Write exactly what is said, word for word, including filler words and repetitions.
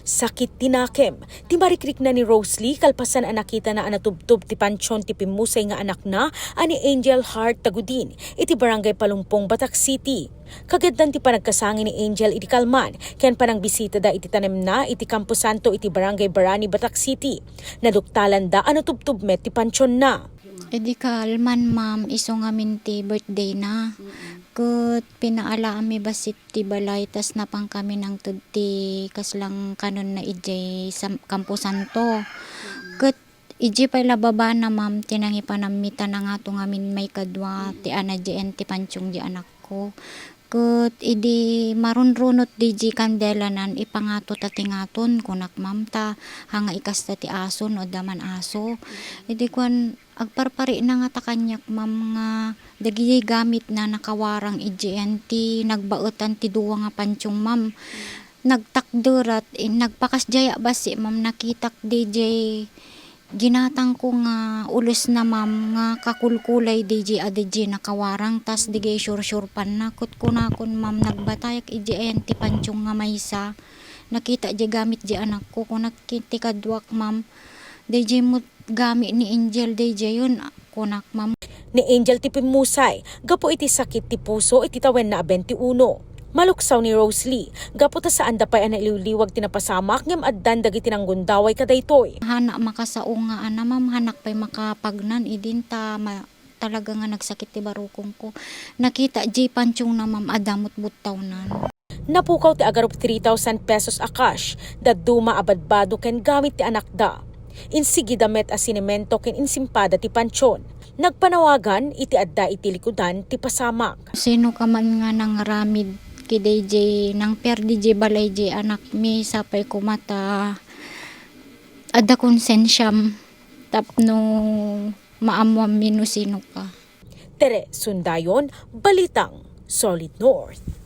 Sakit ti nakem ti marikrikna ni Rose Lee kalpasan a nakitana a natubtob ti pansion ti pimmusay nga anakna a ni Angel Hart Tagudin iti Barangay Palumpong, Batac City. Kagiddan ti panagkasangin ni Angel idi kalman ken panangbibitada iti tanemna iti Camposanto iti Barangay Barani, Batac City. Naduktalanda a natubtob met ti pansionna. Idi kalman, ma'am, isu ngamin ti birthday na. Ket pinaalaami bassit ti balay, tas napankami nangted ti kaslang kanenna idiay sam-, Camposanto. Ket idiay pay la babana, ma'am, ti nangipanammi ta nangato ngamin maikadua ti ana diay ti pansiong diay anakko. Ket idi marunrunot diay kandelanan, ipangato ta ti ngaton, kunak, ma'am, ta haan nga ikasta ti aso no adda man aso. Idi kuan, agparparina ngata kaniak, ma'am, nga dagiti gamitna nakawarang idiay ti nagbaetan ti dua nga pansiong, ma'am. Nagtakderat, eh, nagpakasdiayak bassit, ma'am, nakitak diay ginatangko nga ulesna, ma'am, nga kakulkulay diay a diay nakawarang, tas diay sursurpanna. Ket kunakon, ma'am, nagbatayak idiay ti pansiong nga maysa. Nakita diay gamit diay anakko. Kunak ken ti kaduak, ma'am, diay met gamit ni Angel daydiayen, kunak, ma'am. Ni Angel ti pimmusay gapu iti sakit ti puso iti tawenna a twenty-one. Maluksaw ni Rose Lee gapu ta saanda pay a nailiwliwag ti napasamak ngem addan dagiti nanggundaway kadaytoy. Haanak makasao nga ana, ma'am, haanak pay makapagnan idin ta ma-, talaga nga nagsakit ti barukongko. Nakita diay pansiongna, ma'am, adda met buttawnan. Napukaw ti agarup three thousand pesos a cash, dadduma a badbado ken gamit ti anakda. Insigida met a sinemento ken insimpada ti pansion. Nagpanawagan iti adda iti likudan ti pasamak. Sino ka man nga nangaramid ket daydiay nangperdi diay balay diay anakmi, sapay koma ta adda konsensiam tapno maammoammi no sino ka. Tere Sundayon, Balitang Solid North.